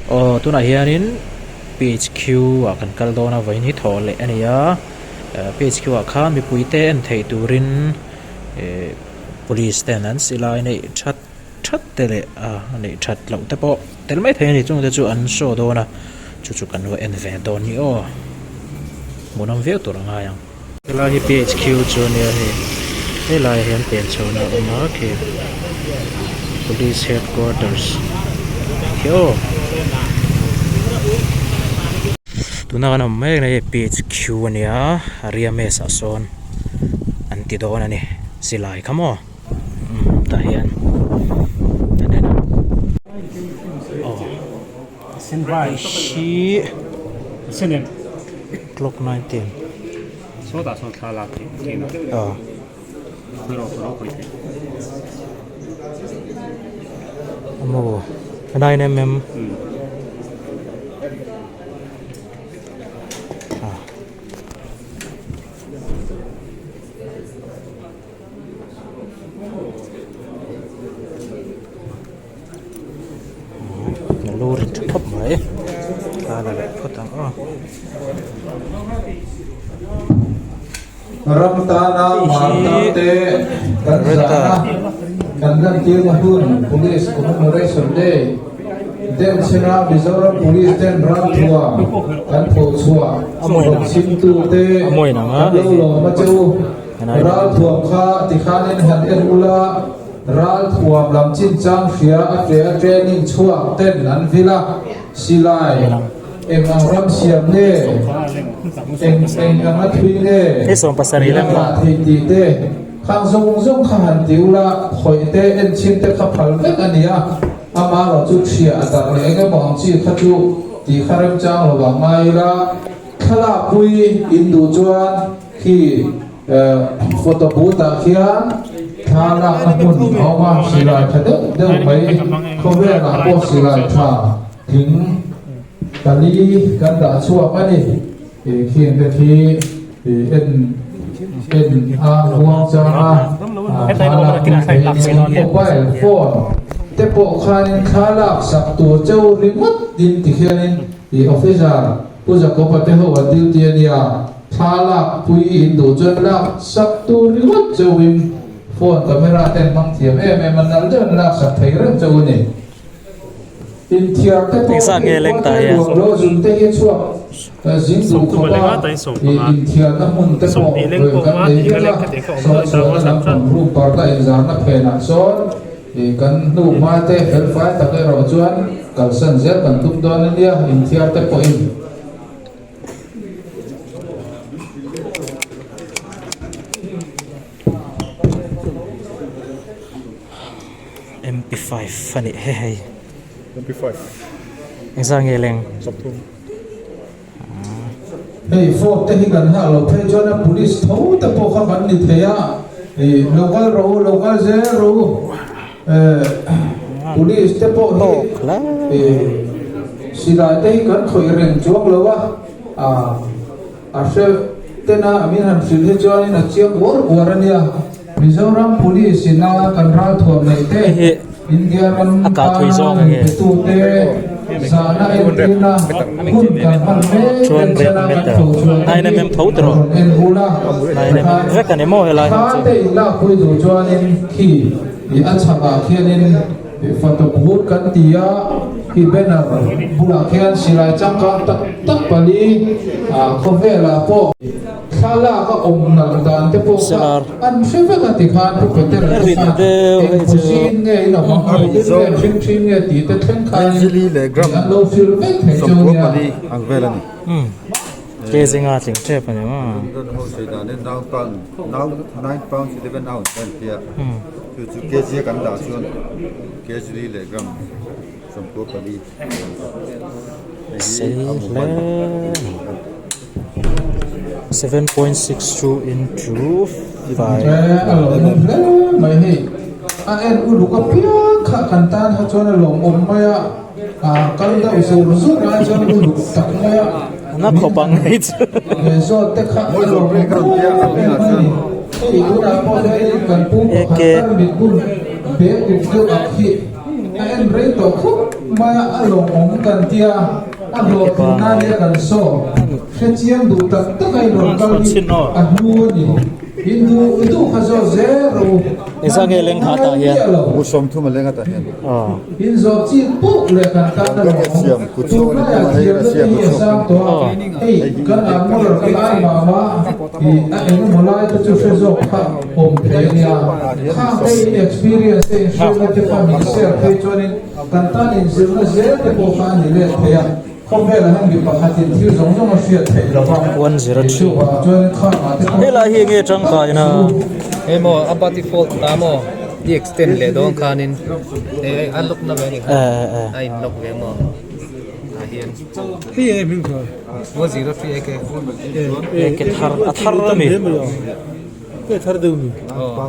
Aw tunah hianin PHQ ah kan kal dawn a vawiin hi thawh leh a ni a PHQ ah khan mipui te en theih turin ihh police ten an silai neih that that te leh a neih that loh te pawh tel mai thei a ni chung te chu an show dawn a chu chu kan va en ve dawn ni aw hmuhnawm viau tur a ngai ang. Helai hi PHQ chu a nia hei helaiah hian pen chhohna a awm a khi police headquarters khi aw tuna kan awm mek na hi PHQ a nia Arya mess ah sawn an ti dawn a ni silai kha maw umm tah hian an en a aw. Hei hi clock 19 aw maw 9 mm ah. A lu ri tha khawp mai thla la leh phawt ang aw. Ram tana martar te kan zahna kan lantirna hun Police Commemoration Day denchhena Mizoram Police ten ralthuam kan thawhchhuah rawn chhimtute kan lo lawm a che u. Ralthuam kha tikhanin han en ula. Ralthuam lam chinchang hria a ṭe a training chhuak ten an vil a, silai eng ang ram siam nge, eng eng anga thui nge, mi a kah thei tih te, khang zawng zawng kha han ti ula, khawih te, enchhin te kha phal vek a ni a, amaherawh chu ṭhiah a darh leh eng emaw ang chi kha chu tih kha remchang lo vang ngai ila, thlalak pui in duh chuan khi. Photo booth ah khian thla lakna hmun a awm a, silai tha deuh deuh mai khawvel ah pawh silai tha tling pali kan dah chhuak a ni. Ih khian te khi ih en en a muang chang a, thla lak hmun thei in mobile phone te pawh khanin thla lak sak tur cheu ringawt in ti khianin ih officer Pu Jacob-a te ho an duty a nia. Thla lak pui in duh chuan lak sak tur ringawt chauhin phone camera ten hmang thiam em em a, nalh deuh in lak sak thei reng chauh a ni. Inthiar te pawh hi khuate nuam lo zun te hi a chhuak zing duh khawp a, ih inthiarna hmun te pawh kan nei vek a, sawn chhuahna lampang room parda inzarna phenah sawn ih kan hnu hma te felfai tak erawh chuan kalsan zel kan tum dawn a nia, inthiar te pawhin. Mp five a nih he hei mp five engzah nge leng hei form te hi kan hah loh phei chuan a police tho te pawh kha kan ni thei a ih lo kal rawh u lo kal zel rawh u eh police te pawh hi ih silai te hi kan khawih reng chuang lo a ah a hre tena min han hrilh hi chuanin a chiang uar uar a nia Mizoram police ina kan ralthuam neih te India ram tana min pe tu te zahna entirna hun kan hman mek denchhena kan tho chhuah te hi rawn en ula tikhan thla te in lakpui duh chuanin khi ih a chhakah khianin Photo booth kan ti a, khi banner bulah khian silai changkang tak tak pali ah khawvelah pawh thlalak a awm nalh dan te pawh kha an hre vek a tikhan Pu Peter a te khan eng khusin nge in awm ang khutin nge hring thin nge tih te thleng khanin an lo feel vek thei chu nia. Ke zinga tling tep a ni maw? Sei hle 7.62 into 5. A lawmawm hle mai hei a en uluk apiang kha kan tan kha chuan a lawmawm mai a. Kal deuh zur zur lai chuan uluk tak mai a. Na khawp ang hei chu. He zawt te kha a lawm em em a ni. Hei tunah pawh hianin kan pu pakhat tarmit bun bag uk deuh ak hi. A en rei tawh khawp mai a, a lawmawm kan tia, a hlawhtlin nan nia kan saw hre chiang duh tak tak a inrawn kal hi a hnu a ni. In duh duh kha zawt zel rawh u, hman ngai miah lo. In zawh chik puk leh kan tan a lawmawm. Tunlaiah thiamna te hi a sang tawh a, hei kan armorer kal ai mah mah hi a engemaw lai te chu hre zawk kha awm thei a nia. Khang te in experience te in hriatna te kha min share phei chuanin kan tan inzirna zel te pawh kha a ni let thei a. Khawvelah hian mi pakhatin thil zawng zawng a hriat theih lo va, chuvang chuanin khangah te pawh Helai hi enge tangkaina? Hei maw a body fold ta maw i extend leh dawn khanin hei a lock na ve a ni kha a in lock ve maw tah hian 103 AK AK thar a thar a mi aw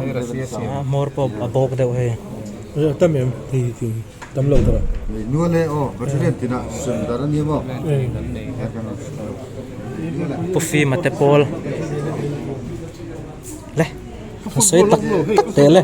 hei Russia siam hmawr pawh a bawk deuh hei. Pu Fima te pawl le a sawi tak tak teh le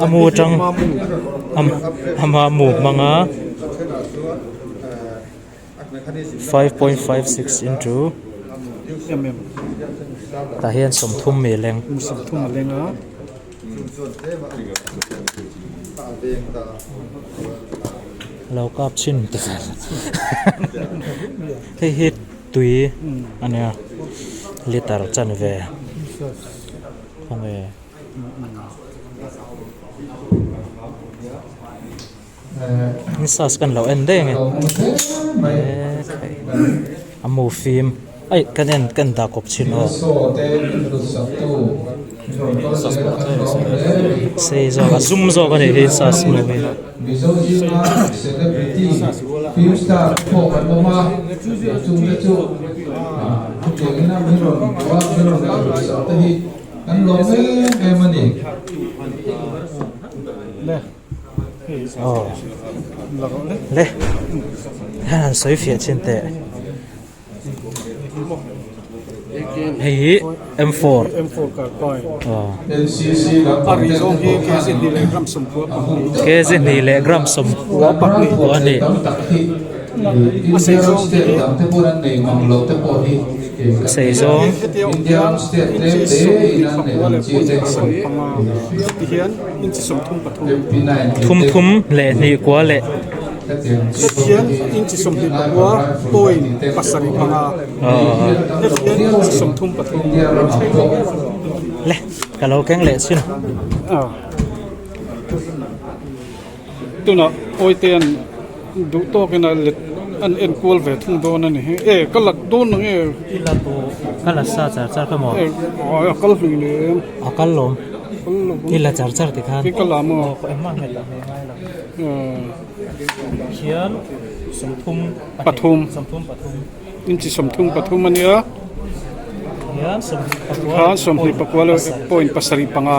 a mu atang ama mu hmang a 5.56 into tah hian 30 mi leng. Lo kap chhin ti vel hei hi tui a nia liter chanve khawnge insas kan lo en daih ange a mu fim aih kan en kan dah kawp chhin aw sei zawk a zum zawk a nih hi insas mu hi. Aw le hian han sawi fiah chin teh hei hi M four aw kg hnih leh gram 90 a ni. Sei zawng. Thum thum leh hnih kua leh. Le ka lo keng leh chin. Tunah Awitean duh tawkin a let an en kual ve thung dawn a ni hi. E ka lak dawn ang e. I la pawh ka la sa char char kha maw? E a kal hlui lem. A kal lawm. Kal lo. I la char char ti khan. Ki ka la maw? Aw engmah nghet lah hmel ngai lo. Khian 30 pathum. 30 pathum. Inchi 30 pathum a nia. Khian 20 pakua. Khan 20 pakua leh point pasarih panga.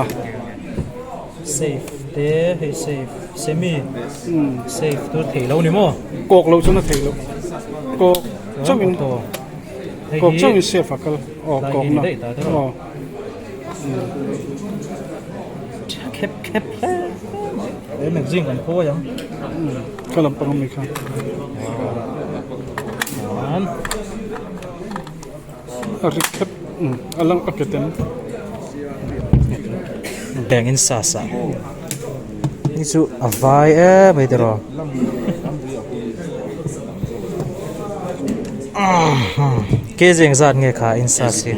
Safe te hei safe semi safe tur thei lo ni maw? Kawk lo chuan a thei lo. Kawk chauh in kawk chauh in safe a kal aw kawk na aw. Khep khep hle mai. He magazine kan phawi ang. Ka lampang ami kha. Chuan. A ri khep a lang a ketem. Bank in sa sa hi chu a vai em mai tiraw kg engzat nge kha in sa si.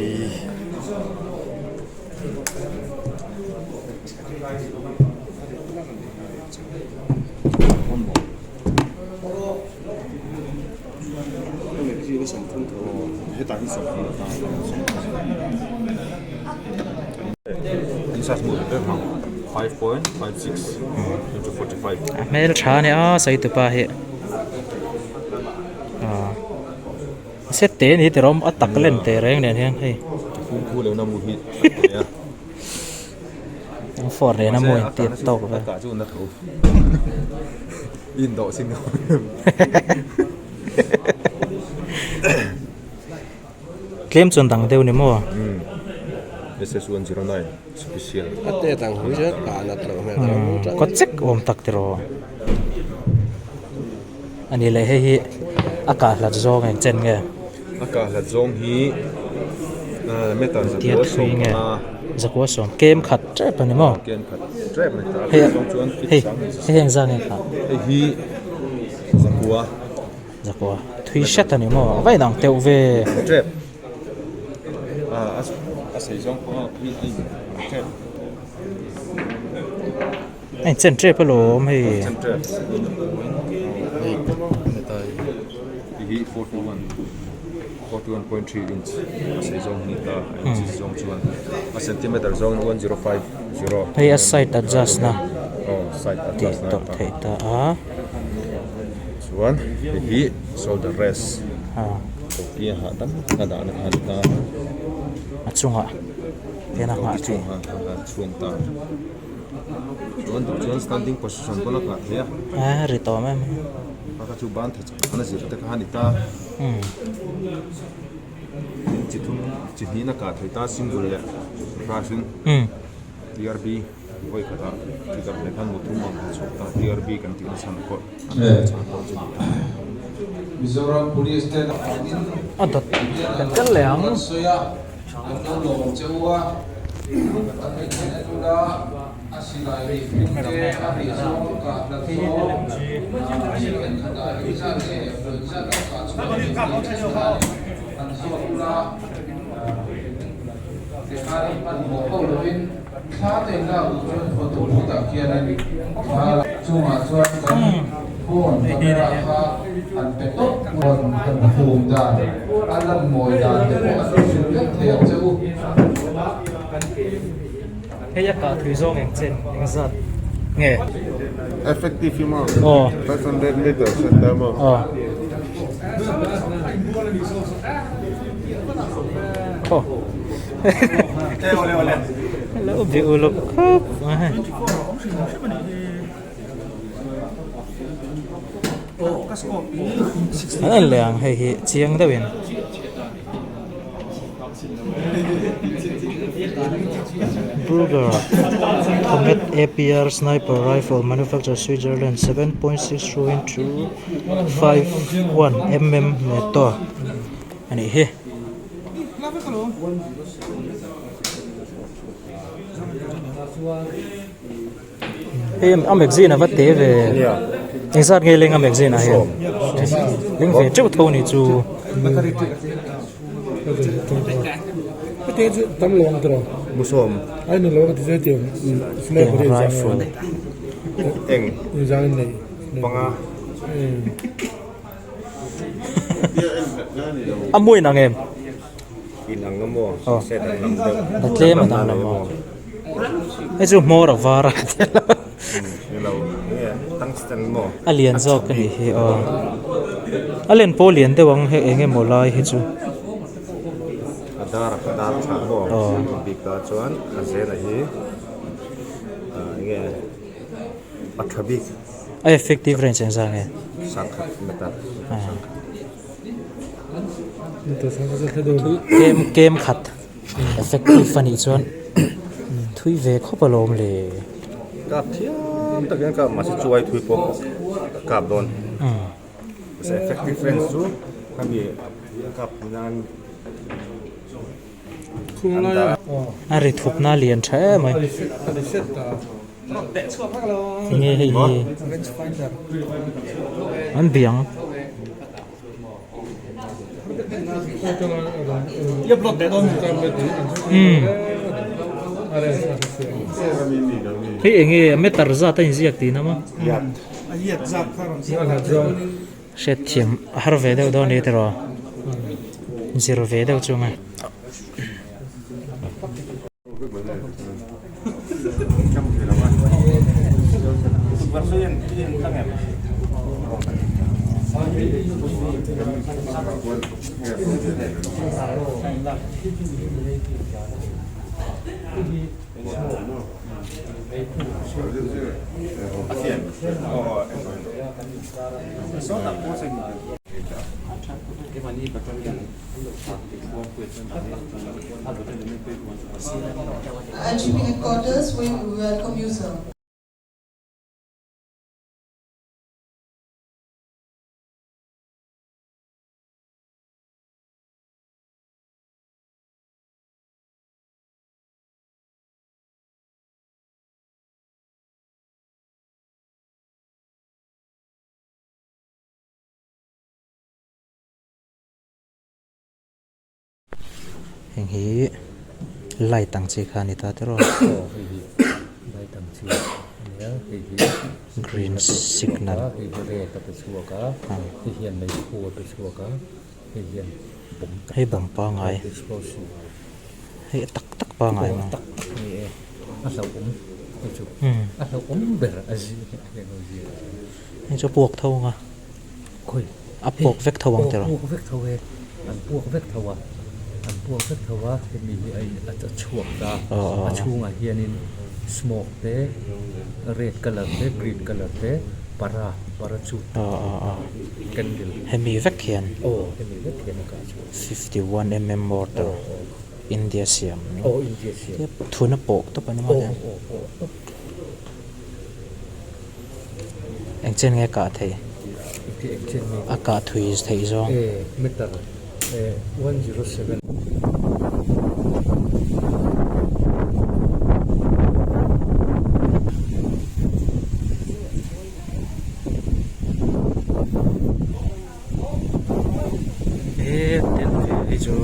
A hmel tha a nia sawi tupa hi aw set te a ni tiraw a tak len teh reng nen hian hei phone nen a mawi tih tawk vel. Tlem chuan dang deuh ni maw? Kawt chek awm tak tiraw? A nih leh hei hi a kah hlat zawng eng chen nge? A kah hlat zawng hi meter zakua sawm panga. Zakua sawm kem khat tep a ni maw? Kem khat tep a ni ta. A kah zawng chuan fit sang. Hei heng zan nge kah? Hei hi zakua. Zakua thui hret a ni maw? A va inang teuh ve. Tep. A sei zawng pawh hi a in tep. A inchen tep alawm hei. Inchen tep. Hei hei hi 41 41.3 inch a sei zawng hi ni ta a inch zawng chuan a centimeter zawng 1050. Hei a side adjust na. Aw side adjust na. Tih tawp theih ta a. Chuan hei hi shoulder rest. Koki a hahdam a dahna kha a ni ta. A chungah hian a nghah theih. Koki chungah a chhuang ta. Chuan duh chuan standing position pawn a kah theih a. A ri tawm em. A kha chu ban tha chak an a zir te kha a ni ta. Tin chi thum chi hnih na kah theih ta single leh rush in TRB vawi khatah chi dang leh khan mu thum ang kha chhuak ta TRB kan tih na chhan pawh chhan pawh chu ni ta. Mizoram Police ten A dawt kan kal leh ang. An lo lawm che u a, an hei then en ula, a silai ri hming te, a ri zawng kah hlat zawng, second khatah engzat nge vawi engzat a kah chhuah a ni tih te khan han zawt ula, tikhan hmanhmawh ho lovin thla te in lak duh chuan photo booth ah khianin thla la chungah chuan kan phone camera kha an pe tawp rawn han hum dan a lan mawi dan te pawh an lo hrilh vek thei ang che u. Hei a kah thui zawng eng chen eng zat nge? Effective hi maw? Aw. 500 meters a ta maw? Aw. Aw. Lo be uluk khawp mai. An en leh ang hei hi chiang deuhin. Burger Comet APR Sniper Rifle Manufacture Switzerland 7.62 into 51 mm NATO a nih hi. Hei a magazine a va te ve engzat nge leng a magazine ah hian leng ve teuh tho a nih chu. Rifle a muin ang em? Aw a tlem a dang lam maw hei chu hmawr a var a a lian zawk a nih hi aw a len pawh a lian deuh ang hei eng emaw lai hi chu aw. A effective range engzah nge? Kem kem khat effective a nih chuan thui ve khawp alawm le. Kap thiam takin kap mahse chuai thui pawh kap dawn. Effective range chu khami kap nan. A ri thupna lian tha em mai. Enge hei hi an biang. Hei enge meter zat a inziak tihna maw? Hriatthiam a har ve deuh dawn a ni tiraw zir ve deuh chu ang e. IGP Headquarters, we welcome you, sir. Heng hi light ang chi kha a ni ta tiraw. Aw hei hi light ang chi a nia hei hi green signal hei hi red a pe chhuak a hei hian meikhu a pe chhuak a hei hian bomb tak hei bomb pangai explosive hei a tak tak pangai maw tak tak a ni e a hlauhawm hei chu a hlauhawm ber a zia hei chu a puak tho ang a. Khawi? A puak vek tho ang tiraw? Aw puak vek tho e, an puak vek tho a, an puak vek tho a, hemi hi a in a chhuak ta, a chhungah hianin smoke te, red colour te, green colour te, para, parachute candle. Hemi vek hian? Aw hemi vek hian a kah chhuak. 51 mm mortar India siam. Aw India siam. Thun a pawh tawp a ni maw? Aw aw pawh tawp. Eng chen nge kah theih? A kah thui theih zawng. Meter 107. He tel ve hi chu.